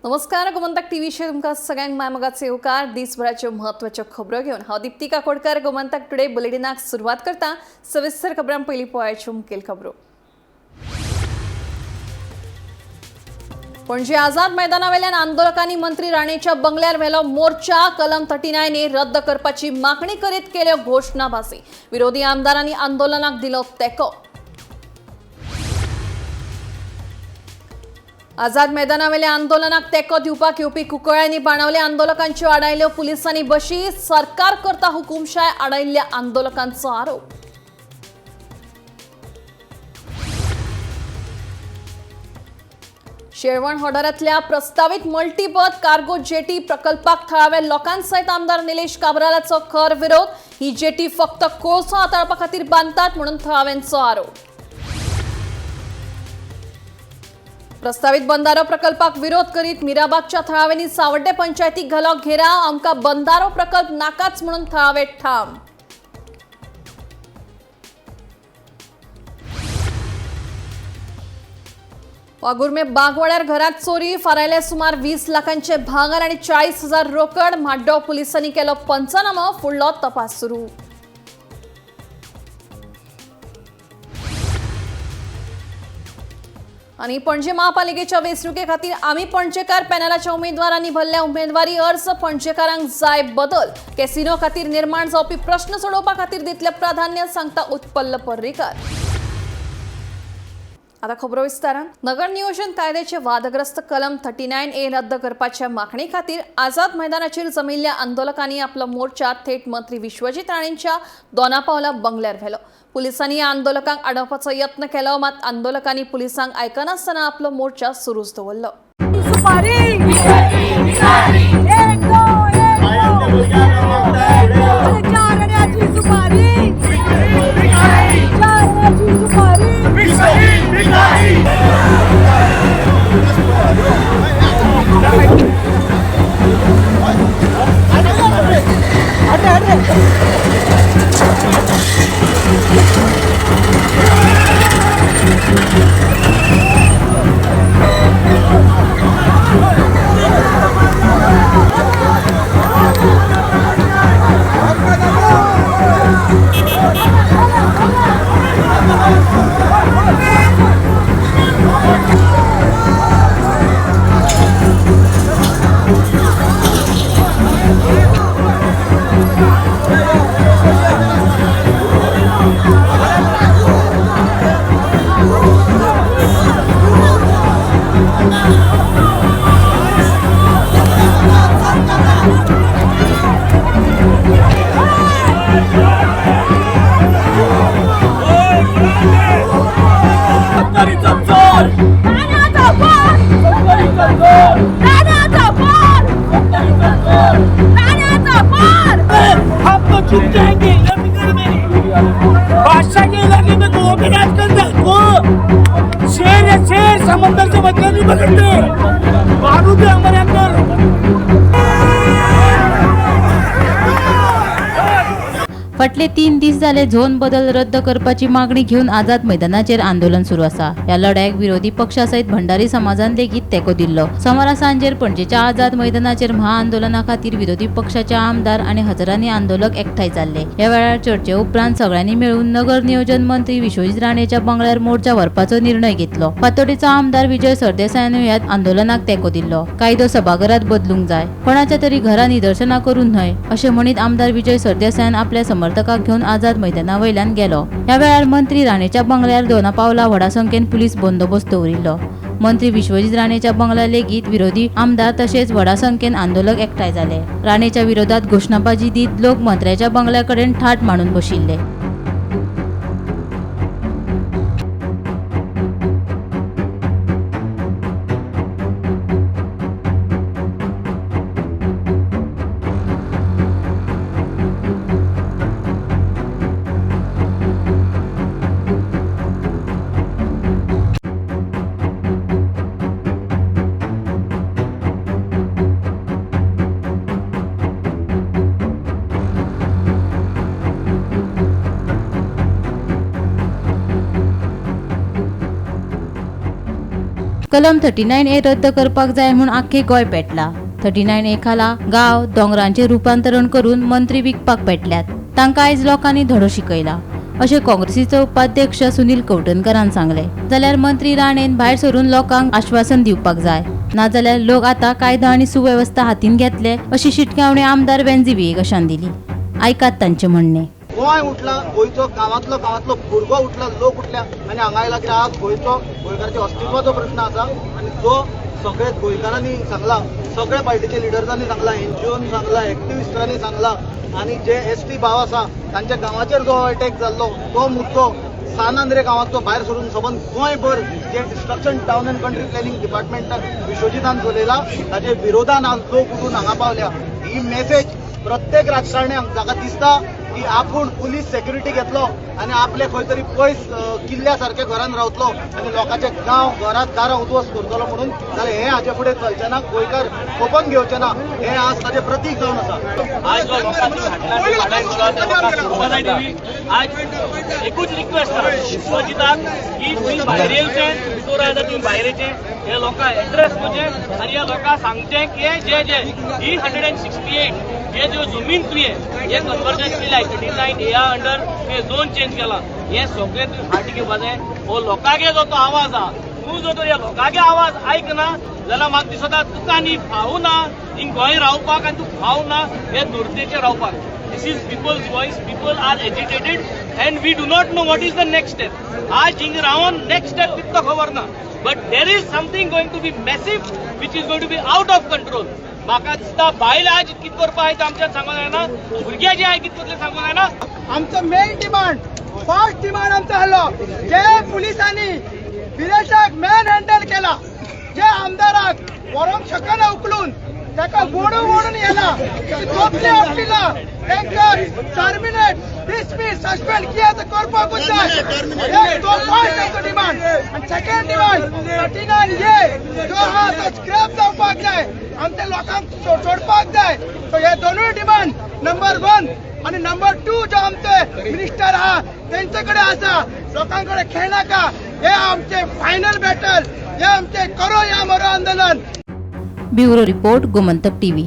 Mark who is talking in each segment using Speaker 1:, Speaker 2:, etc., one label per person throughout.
Speaker 1: नमस्कार, गोमंतक टीव्हीचेर तुमकां सगळ्यांक मायमोगाचो येवकार. दिसभराच्यो म्हत्वाच्यो खबरो घेवन हांव दीप्ती काकोडकर गोमंतक टुडे बुलेटिनाक सुरवात करता. सविस्तर खबरां पयलीं पळोवपाच्यो मुखेल खबरो. पणजे आझाद मैदानावेल्यान आंदोलकांनी मंत्री राणेच्या बंगल्यार व्हेलो मोर्चा. कलम 39 ए रद्द करपाची मागणी करीत केल्यो घोशणाबाजी. विरोधी आमदारांनी आंदोलनाक दिलो तेंको. आझाद मैदानावेल्या आंदोलनाक तेंको दिवपाक येवपी कुंकळ्यांनी बाणावले आंदोलकांच्यो आडायल्यो पुलिसांनी बशी. सरकार करता हुकुमशाय, आडायल्ल्या आंदोलकांचो आरोप. शेळवण होडारांतल्या प्रस्तावित मल्टीबर्थ कार्गो जेटी प्रकल्पाक थळाव्या लोकांसयत आमदार निलेश काब्रालाचो खर विरोध. ही जेटी फक्त कोळसो हाताळपा खातीर बांदतात म्हणून थळाव्यांचो आरोप. प्रस्तावित बंदारो प्रकल्पाक विरोध करीत मिराबागच्या थळाव्यांनी सावड्डे पंचायतीक घालो घेराव. आमकां बंदारो प्रकल्प नाकाच म्हणून थळावे ठाम. वागुर्मे बागवाड्यार घरात चोरी. फारायले सुमार 20 लाखांचे भांगर आणि 40,000 रोकड. म्हाड्डो पुलिसांनी केलो पंचनामो, फुडलो तपास सुरू. आणि पणजे महापालिकेच्या वेंचणुके खातीर आमी पणजेकार पॅनलाच्या उमेदवारांनी भरल्या उमेदवारी अर्ज. पणजेकारांक जाय बदल. कॅसिनो खातीर निर्माण जावपी प्रश्न सोडोवपा खातीर दितले प्राधान्य, सांगता उत्पल्ल पर्रीकर. आता खबरो विस्तारान. नगर नियोजन कायद्याचे वादग्रस्त कलम 39 ए रद्द करपाच्या मागणी खातीर आझाद मैदानाचेर जमिल्ल्या आंदोलकांनी आपलो मोर्चा थेट मंत्री विश्वजीत राणेंच्या दोनापावला बंगल्यार व्हेलो. पुलिसांनी ह्या आंदोलकांक आडोवपाचो यत्न केलो, मात आंदोलकांनी पुलिसांक आयकनासतना आपलो मोर्चा सुरूच दवरलो.
Speaker 2: सुपारी एक दोन एक दोन चार आण्याची सुपारी, चार आण्याची सुपारी. राणाचा पार, राणाचा पार, राणाचा पार.
Speaker 3: हम तो चुप जाएंगे ये फिक्र मेरी. बादशाह के इलाके में गोवा में राज करता है वो शेर है, शेर समंदर से बच्चे नहीं पकड़ते. बारूद है हमारे अंदर.
Speaker 4: फाटले 3 दीस जाले झोन बदल रद्द करपाची मागणी घेवन आझाद मैदानाचेर आंदोलन सुरू आसा. ह्या लढायेक विरोधी पक्षा सयत भंडारी समाजान लेगीत तेंको दिल्लो. सोमारा सांजेर पणजेच्या आझाद मैदानाचेर महाआंदोलना खातीर विरोधी पक्षाचे आमदार आनी हजारांनी आंदोलक एकठांय जाल्ले. ह्या वेळार चर्चे उपरांत सगळ्यांनी मेळून नगर नियोजन मंत्री विश्वजीत राणेच्या बंगल्यार मोर्चा व्हरपाचो निर्णय घेतलो. फातोडेचो आमदार विजय सरदेसायानूय ह्या आंदोलनाक तेंको दिल्लो. कायदो सभाघरात बदलूंक जाय, कोणाच्या तरी घरा निदर्शनां करूंक न्हय अशें म्हणीत आमदार विजय सरदेसायान आपल्या समर्थकांक घेवन आझाद मैदाना वयल्यान गेलो. ह्या वेळार मंत्री राणेच्या बंगल्यार दोनापावला व्हडा संख्येन पुलीस बंदोबस्त दवरिल्लो. मंत्री विश्वजीत राणेच्या बंगल्यार लेगीत विरोधी आमदार तशेंच व्हडा संख्येन आंदोलक एकठांय जाले. राणेच्या विरोधात घोशणाबाजी दीत लोक मंत्र्याच्या बंगल्या कडेन ठाट मांडून बशिल्ले. कलम 39A रद्द करपाक जाय म्हूण आख्खे गोंय पेटला. 39A खाला गांव दोंगरांचें रुपांतरण करून मंत्री विकपाक पेटल्यात. तांकां आयज लोकांनी धडो शिकयला अशें काँग्रेसीचो उपाध्यक्ष सुनील कवठणकरान सांगलें. जाल्यार मंत्री राणेन भायर सरून लोकांक आश्वासन दिवपाक जाय, नाजाल्यार लोक आतां कायदो आनी सुवेवस्था हातीन घेतले अशी शिटकावणी आमदार वेंझी व्हिएगशान दिली. आयकात तांचें म्हणणें.
Speaker 5: गोंय उठला, गोंयचो गांवांतलो गांवांतलो भुरगो उठला, लोक उठल्या आनी हांगा आयला की आज गोंयचो गोंयकाराच्या अस्तित्वाचो प्रश्न आसा. आनी जो सगळे गोंयकारांनी सांगला, सगळ्या पार्टीच्या लिडर्सांनी सांगला, एनजीओन सांगला, एक्टिविस्टांनी सांगला आनी जे एस टी भाव आसा तांच्या गांवाचेर जो अटॅक जाल्लो तो मुद्दो सान आंद्रे गांवांतलो भायर सरून सबंद गोंयभर जे destruction town and country planning department विश्वजितान चलयला ताचे विरोधान आज लोक उठून हांगा पावल्या. ही मेसेज प्रत्येक राजकारण्यांक जाका दिसता की आपूण पुलीस सेक्युरिटी घेतलो आनी आपले खंय तरी पयस किल्ल्या सारक्या घरान रावतलो आनी लोकांचे गांव घरात दारां उद्ध्वस्त करतलो म्हणून, जाल्यार हें हाजे फुडें चलचें ना. गोंयकार खपोवन घेवचे ना. हें आज ताचें प्रतीक जावन आसा.
Speaker 6: आज जो लोकांनी हाडला आज एकूच रिक्वेस्ट आसा विश्वजिताक की तुमी भायर येवचें, भितर आयला तुमी भायर येवचें, हे लोकांक एड्रेस करचें आनी ह्या लोकांक सांगचें की जे जे ही 168 हे ज्यो जमीन तुवें हे कन्वर्जन केल्या 39A under तुवें झोन चेंज केला, हे सगळें तुवें फाटी घेवपा जाय. हो लोकांगे जो तो आवाज आहा, तूं जर तर ह्या लोकांगे आवाज आयकना जाल्यार म्हाका दिसता तुका आनी फावना हिंग गोंय रावपाक आनी तूं फावना हे धर्तेचेर रावपाक. This is people's voice. People are agitated and we do not know what is the next step. आज हिंग रावन नेक्स्ट स्टेप कितलो खबर ना, but there is something going to be massive which is going to be out of control. म्हाका दिसता बायल आज कित करपा आयज आमच्यान सांगूंक जायना, भुरगे जे आयज कित करतले सांगूंक जायना.
Speaker 3: आमचो मेन डिमांड, फर्स्ट डिमांड आमचो आहलो जे पुलिसांनी विरेशाक मॅन हँडल केला, जे आमदाराक व्हरोंक शकना उखलून ताका ओडून ओडून येला, तोपले आपटिला, तांकां टर्मिनेट, डिसमीस, सस्पेंड कितें करपाकूच जाय. तो फर्स्ट आमचो डिमांड. आनी सेकंड डिमांड 39A जो आहा तो स्क्रॅप जावपाक जाय, आमच्या लोकांक सोडपाक जाय. सो हे दोनूय डिमांड नंबर 1 आणि नंबर 2 जो आमचे मिनिस्टर आहा तेंचे कडेन आसा, लोकां कडेन खेळनाका. हे आमचे फायनल बॅटल, हे आमचे करो या मरो आंदोलन.
Speaker 4: Bureau report, Gomantak TV.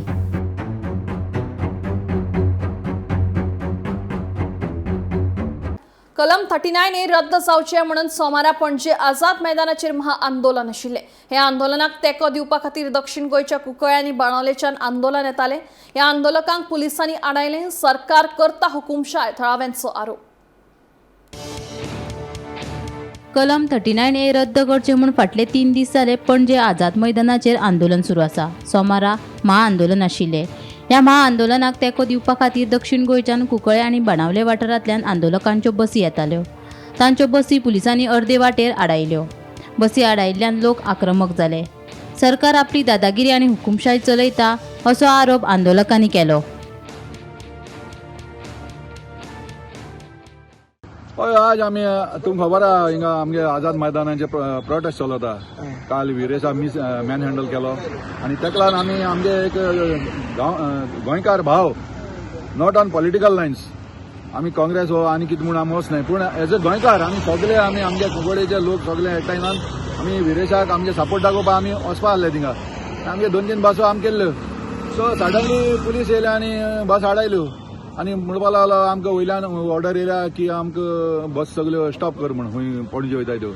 Speaker 1: कलम 39A रद्द जावचें म्हणून सोमारा पणजे आझाद मैदानाचेर महाआंदोलन आशिल्लें. ह्या आंदोलनाक तेंको दिवपा खातीर दक्षिण गोंयच्या कुंकळे आनी बाणावलेच्यान आंदोलन येतालें. ह्या आंदोलकांक पुलिसांनी आडायलें. सरकार करता हुकुमशाय, थळाव्यांचो आरोप.
Speaker 4: कलम 39A रद्द करचें म्हूण फाटले 3 दीस जाले पणजे आझाद मैदानाचेर आंदोलन सुरू आसा. सोमारा महाआंदोलन आशिल्लें. ह्या महाआंदोलनाक तेंको दिवपा खातीर दक्षिण गोंयच्यान कुंकळे आनी बाणावले वाठारांतल्यान आंदोलकांच्यो बसी येताल्यो. तांच्यो बसी पुलिसांनी अर्दे वाटेर आडायल्यो. बसी आडायिल्ल्यान लोक आक्रमक जाले. सरकार आपली दादागिरी आनी हुकुमशाय चलयता असो आरोप आंदोलकांनी केलो.
Speaker 7: हय, आज आमी तुमकां खबर आहा हिंगा आमगे आझाद मैदानाचे प्रोटेस्ट चलता. काल विरेशा मीस मॅन हँडल केलो आनी तेका लागून आमी आमगे एक गोंयकार भाव, not on political lines, आमी काँग्रेस हो आनी कितें म्हूण आमी वचनाय, पूण एज अ गोंयकार आमी सगळे आमी आमगे कुंकळेचे लोक सगळे एकठांय जावन आमी विरेशाक आमगे सपोर्ट दाखोवपाक आमी वचपा आहले थिंगा. आमगे 2-3 बसो आमी केल्ल्यो. सो सडनली पुलीस येयले आनी बस आडायल्यो आनी म्हणपाक लागलो आमकां वयल्यान ऑर्डर येयल्या की आमकां बस सगल्यो स्टॉप कर म्हूण खंय पणजे वयता त्यो.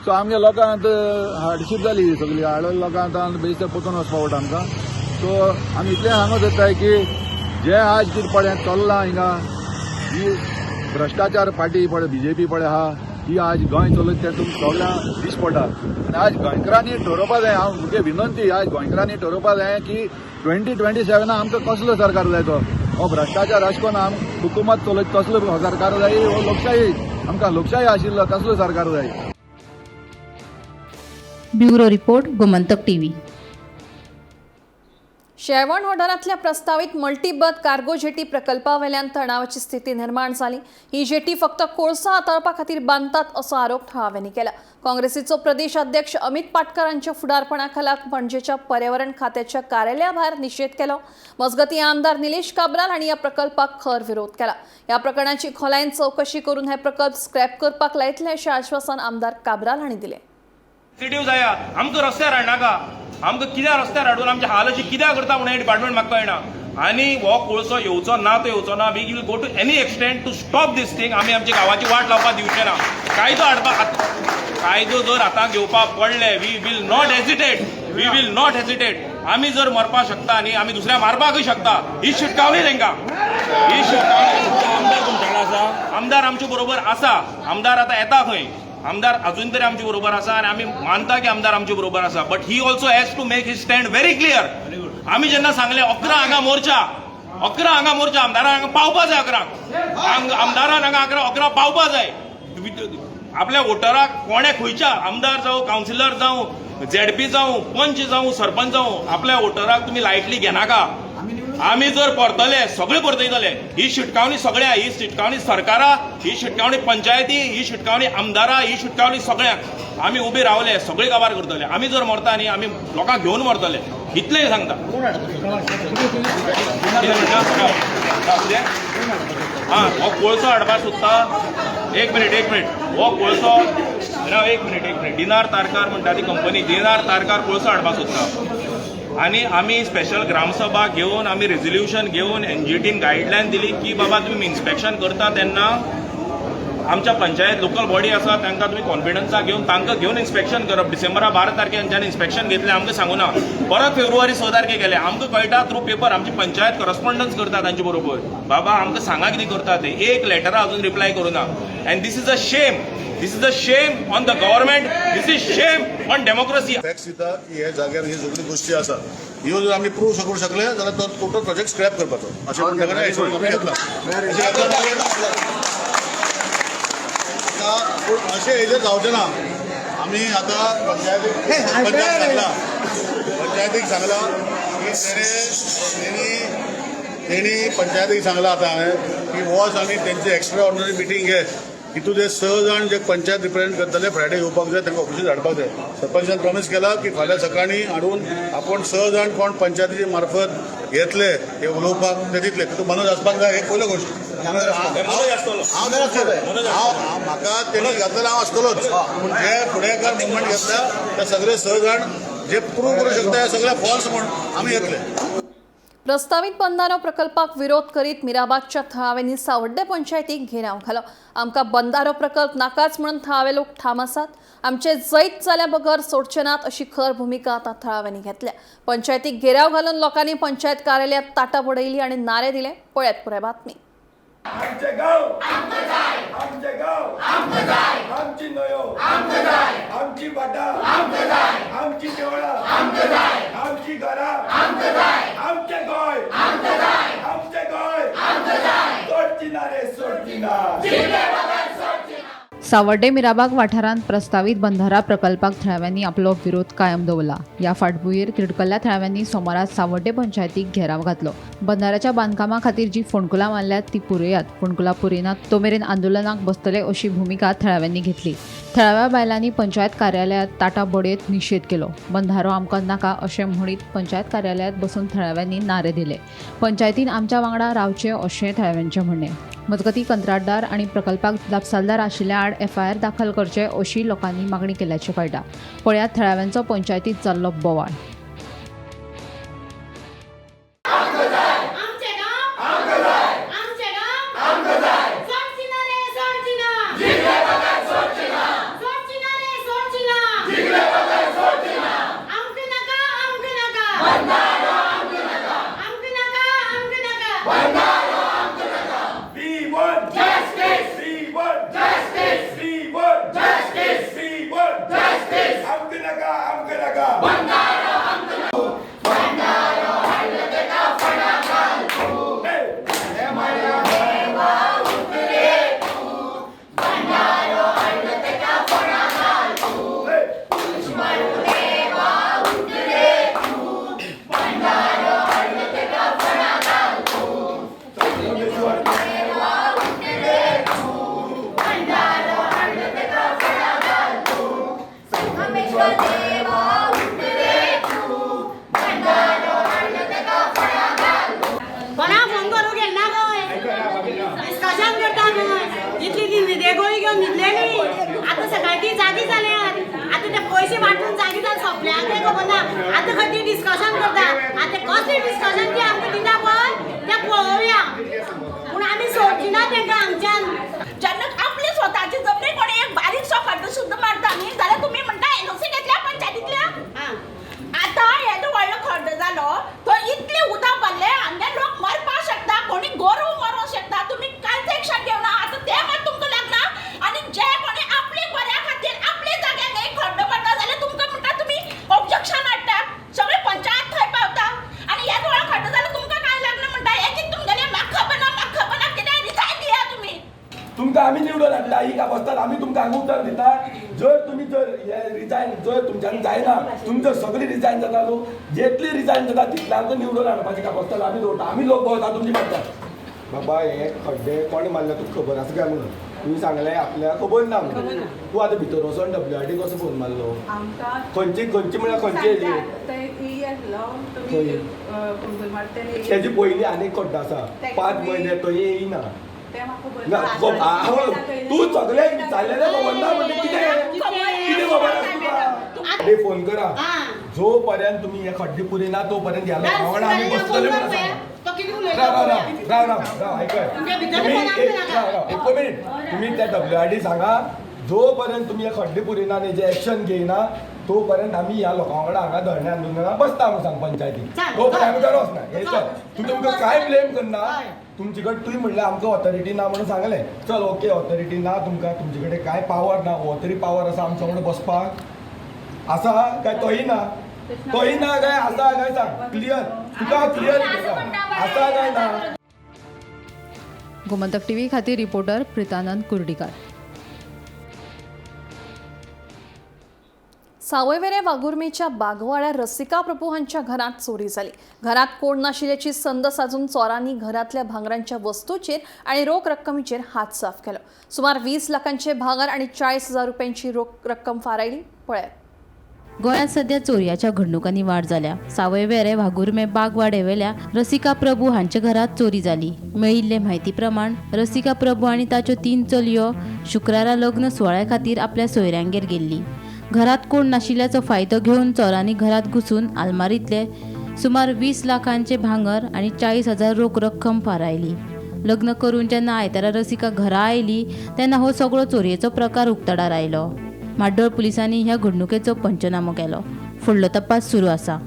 Speaker 7: सो आमगे लोकांक हार्डशीप जाली सगली, हाड लोकांक आतां बेश्टे पोतून वचपा पडटा आमकां. सो आमी इतलें सांगूंक सोदताय की जे आज कितें पळय चल्लां हिंगा, ही भ्रश्टाचार पार्टी पळय बीजेपी पळय आहा, ही आज गोंय चलयता तें तुमकां सगळ्यांक दिश्टी पडटा. आनी आज गोंयकारांनी ठरोवपा जाय, हांव म्हगे विनंती, आज गोंयकारांनी ठरोवपा जाय की 2027 आमकां कसलो सरकार जाय तो, हो भ्रश्टाचार अशें करून आम हुकुमत चलयता तसलो सरकार जाय, हो लोकशाही आमकां लोकशाही आशिल्लो तसलो सरकार जाय.
Speaker 4: Bureau report, Gomantak TV.
Speaker 1: शेवण वाठारांतल्या प्रस्तावीत मल्टीबर्थ कार्गो जेटी प्रकल्पावेल्यान तणावाची स्थिती निर्माण जाली. ही जेटी फक्त कोळसा हाताळपा खातीर बांदतात असो आरोप थळाव्यांनी केला. काँग्रेसीचो प्रदेश अध्यक्ष अमित पाटकर हांच्या फुडारपणा खाला पणजेच्या पर्यावरण खात्याच्या कार्यालया भायर निशेध केलो. मजगतीं आमदार निलेश काब्राल हांणी ह्या प्रकल्पाक खर विरोध केला. ह्या प्रकरणाची खोलायेन चवकशी करून हे प्रकल्प स्क्रॅप करपाक लायतले अशें आश्वासन आमदार काब्राल हांणी दिलें.
Speaker 8: सेन्सिटीव जाया, आमकां रस्त्यार हाडनाका. आमकां कित्याक रस्त्यार हाडून आमचे हाल अशी कित्याक करता म्हणून हें डिपार्टमेंट म्हाका कळना. आनी हो कोळसो येवचो ना तो येवचो ना. We will go to any extent to stop this thing. आमी आमच्या गांवाची वाट लावपाक दिवचे ना. कायदो हाडपाक, कायदो जर हाताक घेवपाक पडले, we will not hesitate, we will not hesitate. आमी जर मरपाक शकता न्ही, आमी दुसऱ्या मारपाकूय शकता. ही शिटकावणी तांकां, ही शिटकावणी.
Speaker 9: आमदार तुमच्या कडेन आसा?
Speaker 8: आमदार आमचे बरोबर आसा. आमदार आतां येता खंय. आमदार अजून तरी आमचे बरोबर आसा आनी आमी मानता की आमदार आमचे बरोबर आसा, but he also has to make his stand very clear. आमी जेन्ना सांगले 11 हांगा मोर्चा, 11 हांगा मोर्चा, आमदारान हांगा पावपा जाय. 11 आमदारान हांगा 11 पावपा जाय. आपल्या वोटराक कोणे खंयच्या आमदार जावं, कावन्सिलर जावं, झेडपी जावं, पंच जावं, सरपंच जावं, आपल्या वोटराक तुमी लायटली घेनाका. आमी जर परतले, सगळे परतयतले. ही शिटकावणी सगळ्या, ही शिटकावणी सरकारा, ही शिटकावणी पंचायती, ही शिटकावणी आमदारा, ही शिटकावणी सगळ्यांक. आमी उबे रावले, सगळे काबार करतले. आमी जर मरता न्ही, आमी लोकांक घेवन मरतले, इतलें सांगता. कितें म्हणटा? हा, हो कोळसो हाडपाक सोदता. एक मिनिट, एक मिनिट. हो कोळसो ना, एक मिनिट, एक मिनिट. डिनार तारकार म्हणटा ती कंपनी, डिनार तारकार कोळसो हाडपाक सोदता आनी आमी स्पेशल ग्रामसभा घेवन, आमी रेजोल्युशन घेवन एनजीटीन गायडलायन दिली की बाबा, तुमी इन्स्पेक्शन करता तेन्ना आमच्या पंचायत लोकल बॉडी आसा तांकां तुमी कॉन्फिडन्सा घेवन, तांकां घेवन इन्स्पेक्शन करप. डिसेंबरा 12 तारखे तांच्यांनी इन्स्पेक्शन घेतलें, आमकां सांगूना. परत फेब्रुवारी 6 तारखे केलें. आमकां कळटा थ्रू पेपर. आमची पंचायत करस्पॉन्डन्स करता तांचे बरोबर. बाबा, आमकां सांगा कितें करता ते. एक लेटरा अजून reply करूना. And this is a shame, this is a shame on the government, this is shame on democracy.
Speaker 10: Facts दिता की हे जाग्यार ही सगळी गोष्टी आसा. ह्यो जर आमी प्रूव करूंक शकले जाल्यार तो टोटल प्रोजेक्ट स्क्रॅप करपाचो अशें म्हणून ताका आमी घेतला. अशें घेतला. पूण अशें हेजेर जावचें ना. आमी आतां पंचायतीक पंचायत सांगला, पंचायतीक सांगला की तेणे तेणी पंचायतीक सांगला आतां हांवें की वच आनी तेंची एक्स्ट्रा ऑर्डिनरी मिटींग घे. तितून ते 6 जाण जे पंचायत रिप्रेझेंट करतले, फ्रायडे येवपाक जाय, तांकां ऑफिसीत हाडपाक जाय. सरपंचान प्रॉमीस केला की फाल्यां सकाळीं हाडून आपूण 6 जाण कोण पंचायतीचे मार्फत येतले हे उलोवपाक ते दितले. तितून मनोज आसपाक जाय, हे पयल्यो गोश्ट. हांव हांव म्हाका तेणी घातलेलो हांव आसतलोच, पूण जे फुडेकार मुवमेंट घेतल्या ते सगळे 6 जाण जे प्रूव करूं शकता हे सगळे फॉल्स म्हूण आमी येतले.
Speaker 1: प्रस्तावित बंधारो प्रकल्पाक विरोध करीत मिराबागच्या थळाव्यांनी सावड्डे पंचायतीक घेराव घालो. आमकां बंधारो प्रकल्प नाकाच म्हणून थळावे लोक ठाम आसात. आमचे जैत जाल्या बगर सोडचे नात अशी खर भुमिका आतां थळाव्यांनी घेतल्या. पंचायतीक घेराव घालून लोकांनी पंचायत कार्यालयात ताटां बडयली आनी नारे दिले. पळयात पुराय बातमी.
Speaker 11: आमचे गांव, आमचे गांव, आमची न्हंयो, आमची भाटां, आमची देवळां, आमची घरां, आमचे गोंय, आमचे गोंय, सोडची ना रे, सोडची ना.
Speaker 12: सावर्डे मिराबाग वाठारांत प्रस्तावीत बंधारा प्रकल्पाक थळाव्यांनी आपलो विरोध कायम दवरला. ह्या फाटभुंयेर तिडकल्ल्या थळाव्यांनी सोमारा सावर्डे पंचायतीक घेराव घातलो. बंधाऱ्याच्या बांदकामा खातीर जी फोंडकुलां मारल्यात ती पुरयात, फोंडकुलां पुरयनात तो मेरेन आंदोलनाक बसतले अशी भुमिका थळाव्यांनी घेतली. थळाव्या बायलांनी पंचायत कार्यालयात ताटां बडयत निशेध केलो. बंधारो आमकां नाका अशें म्हणीत पंचायत कार्यालयात बसून थळाव्यांनी नारे दिले. पंचायतीन आमच्या वांगडा रावचें अशें थळाव्यांचें म्हणणें. मजगतीं, कंत्राटदार आनी प्रकल्पाक जापसालदार आशिल्ल्या आड एफआयआर दाखल करचे अशी लोकांनी मागणी केल्याचें कळटा. पळयात थळाव्यांचो पंचायतीत जाल्लो बोवाळ.
Speaker 2: आमचे गांव, आमचे गांव, सोडची ना रे, सोडची ना, सोडची ना रे, सोडची ना. आमकां नाका, आमकां नाका, आमकां नाका, आमकां नाका.
Speaker 11: We want justice. We want justice. We want justice. We want justice. आमकां नाका, आमकां नाका. Hey! Hey!
Speaker 2: कोणा फोन करूं गेल ना खंय, डिस्कशन करता खंय. इतली ती न्हिदे गोळी घेवन न्हिदले न्ही. आतां सकाळी ती जागी जाल्यात. आतां ते पयशे वांटपा. आतां खंय ती डिस्कशन करता. आतां कसलें डिस्कशन ती आमकां दिता पळय तें पळोवया, पूण आमी सोडची ना तेंकां हांगच्यान.
Speaker 9: जेन्ना आपले स्वताचे जमनी कोणी एक बारीकसो खड्डो सुद्दां मारता न्ही जाल्यार तुमी म्हणटा एनओसी घेतल्या पंचायतींतल्या. आतां हेजो व्हडलो खड्डो जालो तो इतले उदक भरले हांगा लोक मरपाक शकता, कोणी गोरव मरोंक शकता. तुमी कांयच एक्शन घेवना. आतां तें मात तुमकां लागना. आनी जे कोणी आपले बऱ्या खातीर आपले जाग्याक एक खड्डो मारता जाल्यार तुमकां म्हणटा तुमी ऑब्जेक्शन हाडटा. सगळे पंचायत थंय पावता आनी हेजो व्हडलो खड्डो जालो तुमकां कांय लागना म्हणटा. हें कितें तुमगेलें म्हाका खबर ना, म्हाका खबर ना, कितें रिजायन दिया तुमी.
Speaker 11: तुमकां आमी निवडून हाडला ही कापस्तान आमी तुमकां हांगा उतर दिता. जर तुमी जर हे रिजायन जर तुमच्यान जायना, तुमचो सगळी रिजायन जाता न्हू, जितली रिजायन जाता तितले आमकां निवडून हाडपाची कापस्तान आमी दवरता. आमी लोक भोंवता तुमची मारता. बाबा हे खड्डे कोणे मारले तुका खबर आसा काय म्हणून तुमी सांगलें आपल्याक खबर ना म्हणून. तूं आतां भितर वचोन WRD कसो फोन मारलो? खंयची खंयची म्हळ्यार खंयची हेजी तेजी पयलीं आनी एक खड्डो आसा 5 म्हयने तो येयना. तूं सगळें विचारलेलें खबर ना म्हणजे कितें कितें खबर आसा तुका? फोन करा. जो पर्यंत तुमी हे खड्डे पुरिना तो पर्यंत ह्या लोकां वांगडा आमी बसतले म्हणून सांगा. राव राव राव राव राव आयकय तुमी एक मिनीट. तुमी त्या WRD सांगा जो पर्यंत तुमी हे खड्डे पुरिना आनी जे एक्शन घेयना तो पर्यंत आमी ह्या लोकां वांगडा हांगा धरणे आंदोलनाक बसता म्हणून सांग पंचायती. तो पर्यंत आमी घरा वचना. हे चल तूं तुमकां कांय ब्लेम करना. तुमचे कडेन तुवें म्हणलें आमकां ऑथॉरिटी ना म्हणून सांगलें. चल ओके ऑथॉरिटी ना तुमकां, तुमचे कडेन कांय पावर ना. हो तरी पावर आसा आमच्या वांगडा बसपाक आसा काय तोय ना? तोय ना काय आसा काय सांग क्लियर. तुका क्लियर आसा काय ना?
Speaker 12: गोमंतक टीव्ही खातीर रिपोर्टर प्रितानंद कुर्डीकार.
Speaker 1: सावयवेरें वाघुर्मेच्या बागवाड्यार रसिका प्रभू हांच्या घरांत चोरी जाली. घरात कोण नाशिल्ल्याची संद साजून चोरांनी घरांतल्या भांगरांच्या वस्तूचेर आनी रोख रक्कमेचेर हात साफ केलो. सुमार 20 लाखांचे भांगर आनी 40,000 रुपयांची रोख रक्कम फारायली. पळयात.
Speaker 4: गोंयांत सध्या चोरयाच्या घडणुकांनी वाड जाल्या. सावयवेरें वाघुर्मे बागवाडेवेल्या रसिका प्रभू हांच्या घरांत चोरी जाली. मेळिल्ले म्हायती प्रमाण रसिका प्रभू आनी ताच्यो 3 चलयो शुक्रारा लग्न सुवाळ्या खातीर आपल्या सोयऱ्यांगेर गेल्ली. घरात कोण नाशिल्ल्याचो फायदो घेवन चोरांनी घरात घुसून आलमारींतले सुमार 20 लाखांचे भांगर आनी 40,000 रोख रक्कम फारायली. लग्न करून जेन्ना आयतारा रसिका घरा आयली तेन्ना हो सगळो चोरयेचो प्रकार उक्ताडार आयलो. म्हाड्डोळ पुलिसांनी ह्या घडणुकेचो पंचनामो केलो. फुडलो तपास सुरू आसा.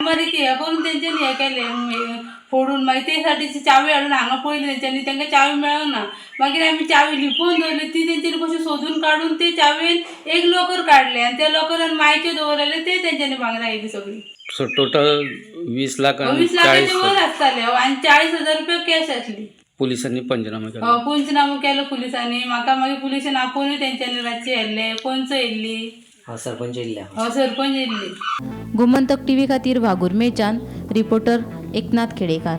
Speaker 13: करून तेंच्यांनी हें केलें फोडून, मागीर ते साठी चावी हाडून हांगा पयली तेंच्यांनी, तांकां चावी मेळना. मागीर आमी चावी लिपोवन दवरली, ती तेंच्यांनी कशी सोदून काडून ते चावेन एक लॉकर काडले आनी त्या लॉकरान मायचे दवरलेले ते तेंच्यांनी भांगरां आयली सगळी.
Speaker 14: सो टोटल 20 लाख
Speaker 13: 20 लाखाचे वर आसताले आनी 40,000 रुपया कॅश आसली.
Speaker 14: पुलिसांनी पंचनामो केलो.
Speaker 13: पंचनामो केलो पुलिसांनी. म्हाका मागीर पुलिसान आपोवनूय तेंच्यांनी रातची येयल्ले, पंच येयल्ली,
Speaker 14: सरपंच येयल्ले.
Speaker 13: सरपंच येयल्ली.
Speaker 4: गोमंतक टीव्ही खातीर वाघुर्मेच्यान रिपोर्टर एकनाथ खेडेकार.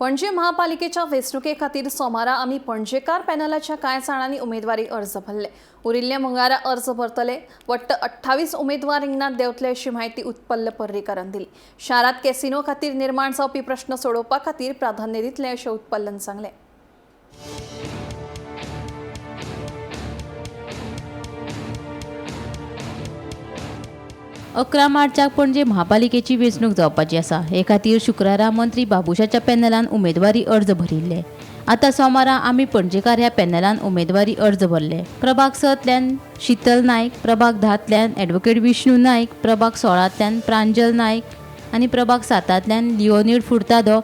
Speaker 1: पणजी महापालिकेच्या वेंचणुके खातीर सोमारा आमी पणजेकार पॅनलाच्या कांय जाणांनी उमेदवारी अर्ज भरले. उरिल्ले मंगळारा अर्ज भरतले. वट्ट 28 उमेदवार रिंगणांत देंवतले अशी म्हायती उत्पल्ल पर्रीकारान दिली. शारांत कॅसिनो खातीर निर्माण जावपी प्रश्न सोडोवपा खातीर प्राधान्य दितले अशें उत्पल्लन सांगलें.
Speaker 4: 11 मार्चाक पणजे महापालिकेची वेंचणूक जावपाची आसा. हे खातीर शुक्रारा मंत्री बाबुशाच्या पॅनलान उमेदवारी अर्ज भरिल्ले. आतां सोमारा आमी पणजेकार ह्या पॅनलान उमेदवारी अर्ज भरले. प्रभाग 6तल्यान शीतल नायक, प्रभाग 10तल्यान ॲडव्होकेट विष्णू नायक, प्रभाग 16तल्यान प्रांजल नायक आनी प्रभाग 7तल्यान लिओनीड फुर्तादो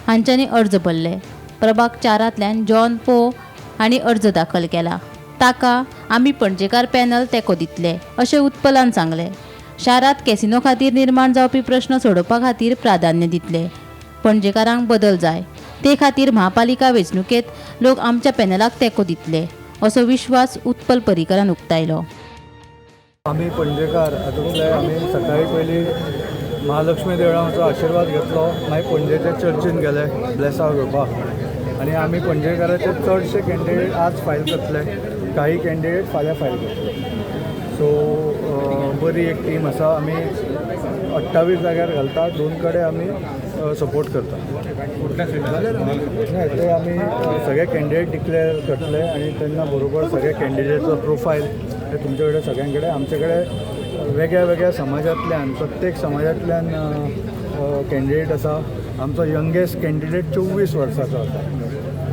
Speaker 4: हांच्यांनी अर्ज भरले. प्रभाग 4तल्यान जॉन पो हांणी अर्ज दाखल केला. ताका आमी पणजेकार पॅनल तेंको दितले अशें उत्पलान सांगलें. शारांत कॅसिनो खातीर निर्माण जावपी प्रश्न सोडोवपा खातीर प्राधान्य दितले. पणजेकारांक बदल जाय, ते खातीर महापालिका वेंचणुकेंत लोक आमच्या पॅनलाक तेंको दितले असो विश्वास उत्पल पर्रीकारान उक्तायलो.
Speaker 15: आमी पणजेकार हातूंतले आमी सकाळी पयलीं महालक्ष्मी देवळाचो आशिर्वाद घेतलो, मागीर पणजेच्या चर्चीन गेले ब्लेसांव घेवपाक आनी आमी पणजेकाराचे चडशे कॅन्डिडेट आज फायल करतले, काही कॅन्डिडेट फाल्यां फायल करतले. सो बरी एक टीम आसा. आमी 28 जाग्यार घालता, 2 कडेन आमी सपोर्ट करता. नाही ते आमी सगळे कॅन्डिडेट डिक्लेअर करतले आनी तेन्ना बरोबर सगळे कॅन्डिडेटचो प्रोफायल हे तुमचे कडेन सगळ्यां कडेन आमचे कडेन वेगळ्या वेगळ्या समाजांतल्यान, प्रत्येक समाजांतल्यान कॅन्डिडेट आसा. आमचो यंगेस्ट कॅन्डिडेट 24 वर्सांचो आसा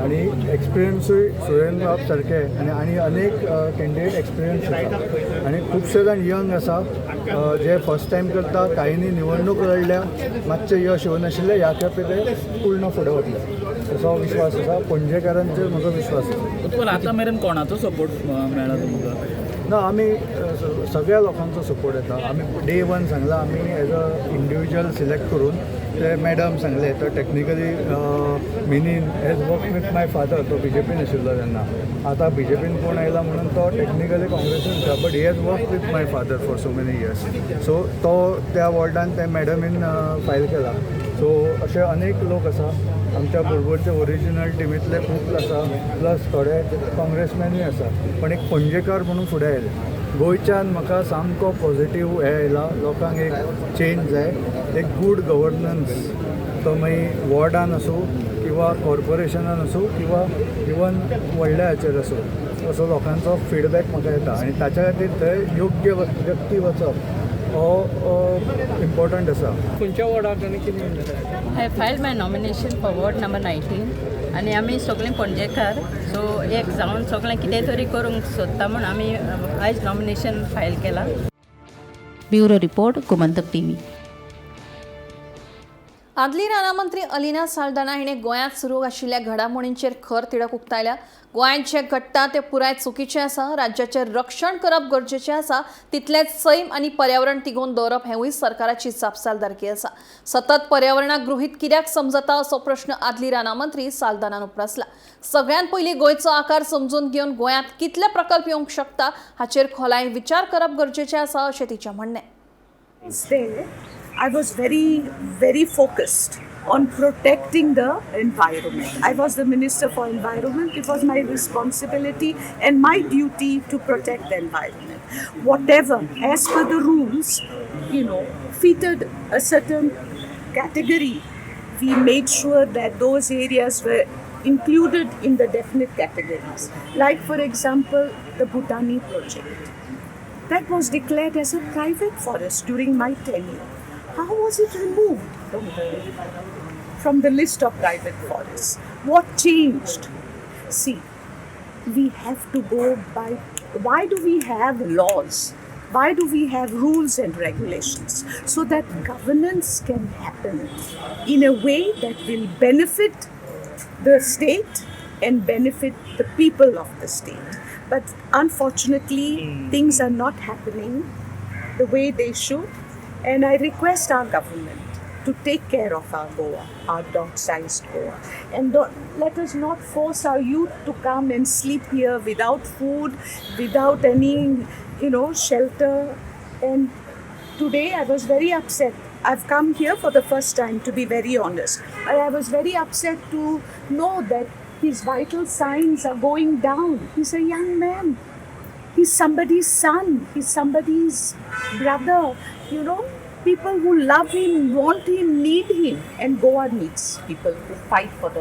Speaker 15: आनी एक्सपिरियन्सूय सुरेंद्र बाब सारके आनी अनेक कॅन्डिडेट एक्सपिरियन्स आसा आनी खुबशे जाण यंग आसा जे फर्स्ट टायम करता. कांयनी निवडणूक लढल्या, मातशें यश येवनाशिल्लें, ह्या खेपे ते पूर्ण फुडें वतले असो विश्वास आसा. पणजेकारांचेर म्हजो विश्वास आसा.
Speaker 16: आतां मेरेन कोणाचो सपोर्ट मेळ्ळा तुमकां?
Speaker 15: ना, आमी सगळ्या लोकांचो सपोर्ट येता. आमी डे वन सांगला, आमी एज अ इंडिविज्युअल सिलेक्ट करून ते मॅडम सांगले तर technically Minin has work with my father. तो बीजेपीन आशिल्लो तेन्ना, आतां बीजेपीन कोण आयला म्हणून तो टेक्निकली काँग्रेसीन आसा, but he has work with my father for so many years. So तो त्या वॉर्डान ते मॅडमीन फायल केला. सो अशे अनेक लोक आसा आमच्या बरोबरचे, ओरिजिनल टिमींतले खूब आसा, प्लस थोडे काँग्रेसमॅनूय आसा, पण एक पणजेकार म्हणून फुडें आयले. गोंयच्यान म्हाका सामको पॉझिटीव हें आयला. लोकांक एक चेंज जाय, एक गूड गव्हर्नन्स, तो मागीर वॉर्डान आसूं किंवा कॉर्पोरेशनान आसूं किंवा इवन व्हडल्या हाचेर आसूं, असो लोकांचो फिडबॅक म्हाका येता आनी ताच्या खातीर थंय योग्य व्यक्ती वचप हो इम्पॉर्टंट आसा.
Speaker 16: खंयच्या वॉर्डाक आनी कितें?
Speaker 17: I filed my nomination for ward number 19 आनी आमी सगळीं पणजेकार, सो एक जावन सगळें कितें तरी करूंक सोदता म्हूण आमी आयज नॉमिनेशन फायल केलां.
Speaker 4: Bureau report, Gomantak TV.
Speaker 1: आदली रानामंत्री अलिना साल्दाना हिणें गोंयांत सुरू आशिल्ल्या घडामोडींचेर खर तिडक उक्तायल्या. गोंयांत जें घडटा तें पुराय चुकीचें आसा. राज्याचें रक्षण करप गरजेचें आसा, तितलेंच सैम आनी पर्यावरण तिगोवन दवरप हेंवूय सरकाराची जापसालदारकी आसा. सतत पर्यावरणाक गृहीत कित्याक समजता असो प्रश्न आदली रानामंत्री साल्दानान उप्रासला. सगळ्यांत पयलीं गोंयचो आकार समजून घेवन गोंयांत कितले प्रकल्प येवंक शकता हाचेर खोलायेन विचार करप गरजेचें आसा अशें तिचें म्हणणें.
Speaker 18: There, I was very, very focused on protecting the environment. I was the Minister for Environment. It was my responsibility and my duty to protect the environment. Whatever, as per the rules, fitted a certain category, we made sure that those areas were included in the definite categories. Like, for example, the Bhutani project. That was declared as a private forest during my tenure. How was it removed from the list of private forests? What changed? See, we have to go by, why do we have laws? Why do we have rules and regulations? So that governance can happen in a way that will benefit the state and benefit the people of the state. But unfortunately, things are not happening the way they should. And I request our government to take care of our Goa, our dot-sized Goa. And don't, let us not force our youth to come and sleep here without food, without any, shelter. And today I was very upset. I've come here for the first time, to be very honest. I was very upset to know that his vital signs are going down. He's a young man. He's somebody's son. He's somebody's brother. People who love him, want him, need him. And Goa needs people who fight for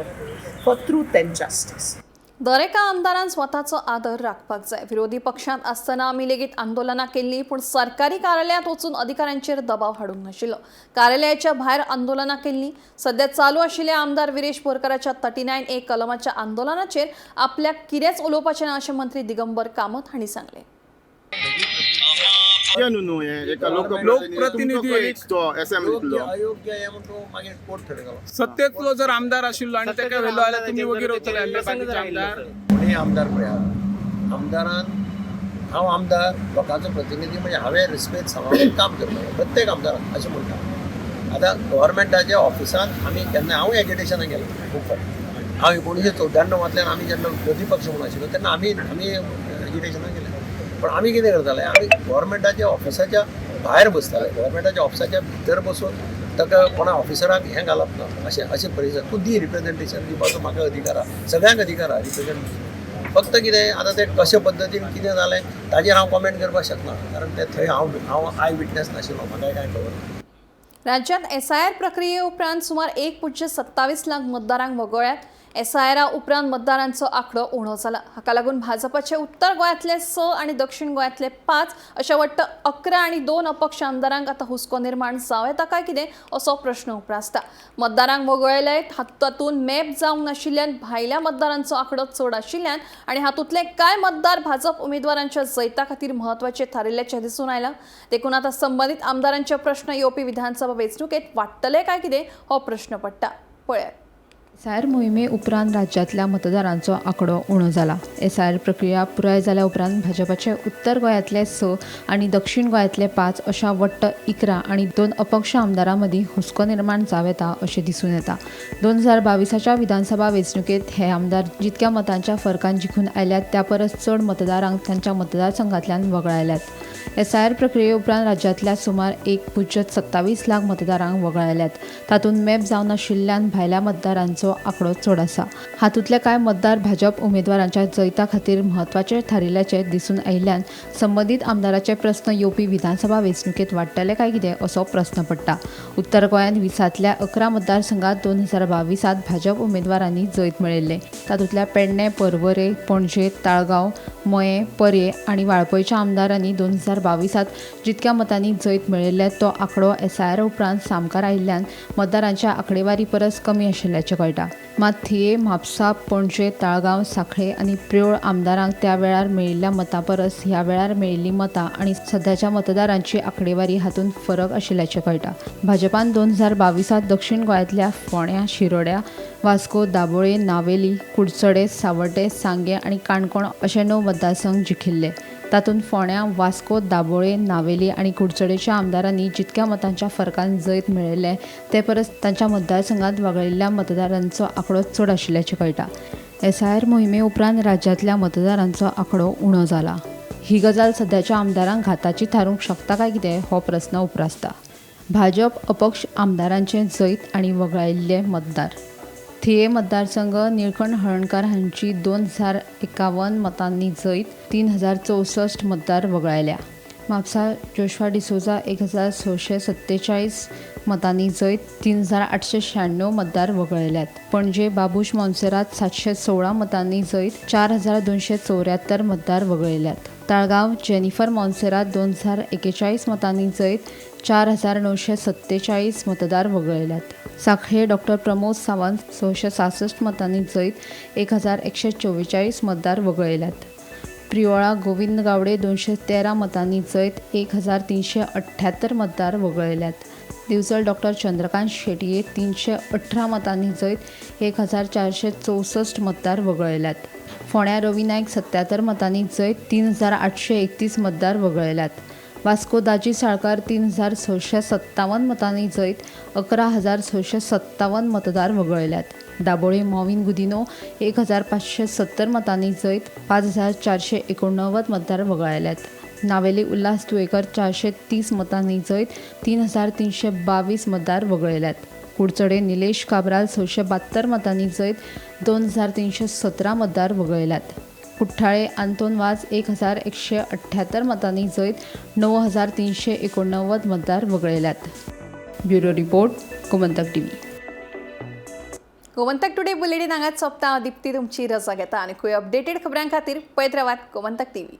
Speaker 18: truth and justice.
Speaker 1: दरेका आमदारान स्वताचो आदर राखपाक जाय. विरोधी पक्षांत आसतना आमी लेगीत आंदोलनां केल्लीं, पूण सरकारी कार्यालयांत वचून अधिकाऱ्यांचेर दबाव हाडूंक नाशिल्लो. कार्यालयाच्या भायर आंदोलनां केल्लीं. सध्या चालू आशिल्ल्या आमदार विरेश बोरकाराच्या 39A कलमाच्या आंदोलनाचेर आपल्याक कितेंच उलोवपाचें ना अशें मंत्री दिगंबर कामत हांणी सांगलें.
Speaker 8: लोकप्रतिनिधी सत्तेतलो जर आमदार आशिल्लो आनी ताका व्हेलो जाल्यार तुमी वगीर वतले आसले बाकीचे आमदार.
Speaker 19: कोणूय आमदार पळयात, आमदारान हांव आमदार लोकांचो प्रतिनिधी म्हणजे हांवें रिस्पेद सांबाळून काम करतलो प्रत्येक आमदारान अशें म्हणटा. आतां गव्हर्मेंटाच्या ऑफिसान आमी केन्ना हांवूय एजिटेशनाक गेलो खूब फावटी. हांव 1994 आमी जेन्ना विरोधी पक्ष म्हणून आशिल्लो तेन्ना आमी एजिटेशनाक गेले. पण आमी कितें करताले, आमी गव्हर्मेंटाच्या ऑफिसाच्या भायर बसताले. गव्हर्मेंटाच्या ऑफिसाच्या भितर बसून ताका कोणा ऑफिसराक हें घालप ना अशें अशें परिस्थिती. तूं दी रिप्रेझेंटेशन दिवपाचो म्हाका अधिकार आसा, सगळ्यांक अधिकार आसा रिप्रेझेंट. फक्त कितें आतां तें कशे पद्दतीन कितें जालें ताजेर हांव कॉमेंट करपाक शकना, कारण तें थंय हांव I witness नाशिल्लो, म्हाका कांय खबर ना.
Speaker 1: राज्यांत SIR प्रक्रिये उपरांत सुमार 1.27 लाख मतदारांक वगळ्यात. एसआयआरा उपरांत मतदारांचो आंकडो उणो जाला. हाका लागून भाजपाचे उत्तर गोंयांतले 6 आनी दक्षिण गोंयांतले 5 अशा वट्ट 11 आनी 2 अपक्ष आमदारांक आतां हुस्को निर्माण जावं येता काय कितें असो प्रश्न उप्रासता. मतदारांक वगळयले तातूंत मॅप जावंक नाशिल्ल्यान भायल्या मतदारांचो आंकडो चड आशिल्ल्यान आनी हातूंतले कांय मतदार भाजप उमेदवारांच्या जैता खातीर म्हत्वाचे थारिल्ल्याचें दिसून आयलां. देखून आतां संबंदीत आमदारांचे प्रश्न येवपी विधानसभा वेंचणुकेत वाडटले काय कितें हो प्रश्न पडटा. पळयात.
Speaker 12: एसआयआर मोहिमे उपरांत राज्यांतल्या मतदारांचो आंकडो उणो जाला. एसआयआर प्रक्रिया पुराय जाल्या उपरांत भाजपाचे उत्तर गोंयांतले 6 आनी दक्षिण गोंयांतले 5 अशा वट्ट 11 आनी 2 अपक्ष आमदारां मदीं हुस्को निर्माण जावं येता अशें दिसून येता. 2022च्या विधानसभा वेंचणुकेंत हे आमदार जितक्या मतांच्या फरकान जिखून आयल्यात त्या परस चड मतदारांक तांच्या मतदारसंघांतल्यान वगळायल्यात. एसआयआर प्रक्रिये उपरांत राज्यांतल्या सुमार 1.27 लाख मतदारांक वगळायल्यात. तातूंत मॅप जावनाशिल्ल्यान भायल्या मतदारांचो आंकडो चड आसा. हातूंतले कांय मतदार भाजप उमेदवारांच्या जैता खातीर म्हत्वाचे थारिल्ल्याचें दिसून आयिल्ल्यान संबंदीत आमदाराचे प्रस्न येवपी विधानसभा वेंचणुकेंत वाडटले काय कितें असो प्रस्न पडटा. उत्तर गोंयांत 20तल्या 11 मतदारसंघात 2022त भाजप उमेदवारांनी जैत मेळयल्लें. तातूंतल्या पेडणें, पर्वरे, पणजे, ताळगांव, मयें, पर्ये आनी वाळपयच्या आमदारांनी 2022त जितक्या मतांनी जैत मेळयल्लें तो आंकडो एसआयआर उपरांत सामकार आयिल्ल्यान मतदारांच्या आंकडेवारी परस कमी आशिल्ल्याचें कळटा. मात थिये, म्हापसा, पणजे, ताळगांव, सांखळे आनी प्रियोळ आमदारांक त्या वेळार मेळिल्ल्या मतां परस ह्या वेळार मेळिल्लीं मतां आनी सध्याच्या मतदारांची आंकडेवारी हातूंत फरक आशिल्ल्याचें कळटा. भाजपान 2022त दक्षिण गोंयांतल्या फोंड्या, शिरोड्या, वास्को, दाबोळे, नावेली, कुडचडे, सावड्डें, सांगें आनी काणकोण अशे 9 मतदारसंघ जिखिल्ले. तातूंत फोंड्या, वास्को, दाबोळे, नावेली आनी कुडचडेच्या आमदारांनी जितक्या मतांच्या फरकान जैत मेळयल्लें ते परस तांच्या मतदारसंघांत वगळिल्ल्या मतदारांचो आंकडो चड आशिल्ल्याचें कळटा. एसआयआर मोहिमे उपरांत राज्यांतल्या मतदारांचो आंकडो उणो जाला. ही गजाल सध्याच्या आमदारांक घाताची थारूंक शकता काय कितें हो प्रस्न उप्रासता. भाजप अपक्ष आमदारांचें जैत आनी वगळायिल्ले मतदार. थिये मतदारसंघ निळकंठ हळर्णकार हांची 2051 मतांनी जैत, 3064 मतदार वगळायल्या. म्हापसा जोशुआ डिसोजा 1647 मतांनी जैत, 3896 मतदार वगळायल्यात. पणजे बाबूश मोन्सेरात 716 मतांनी जैत, 4274 मतदार वगळायल्यात. ताळगांव जेनिफर मोन्सेरात 2041 मतांनी जैत, 4947 मतदार वगळायल्यात. सांखळे डॉक्टर प्रमोद सावंत 666 मतांनी जैत, 1144 मतदार वगळायल्यात. प्रियोळा गोविंद गावडे 213 मतांनी जैत, 1378 मतदार वगळायल्यात. दिवचल डॉक्टर चंद्रकांत शेटये 318 मतांनी जैत, 1464 मतदार वगळायल्यात. फोंड्या रवी नायक 77 मतांनी जैत, 3831 मतदार वगळायल्यात. वास्को दाजी साळकार 3657 मतांनी जैत, 11657 मतदार वगळायल्यात. दाबोळे मॉविन गुदिनो 1570 मतांनी जैत, 5489 मतदार वगळायल्यात. नावेली उल्हास तुयेकर 430 मतांनी जैत, 3322 मतदार वगळायल्यात. कुडचडे निलेश काब्राल 672 मतांनी जैत, 2317 मतदार वगळायल्यात. कुठ्ठाळे आंतोन वाज 1178 मतांनी जैत, 9389 मतदार वगळायल्यात. Bureau report, Gomantak TV.
Speaker 1: Gomantak today bulletin हांगाच सोंपता. दीप्ती तुमची रजा घेता आनी खंय अपडेटेड खबरां खातीर पळयत रावात गोमंतक टीव्ही.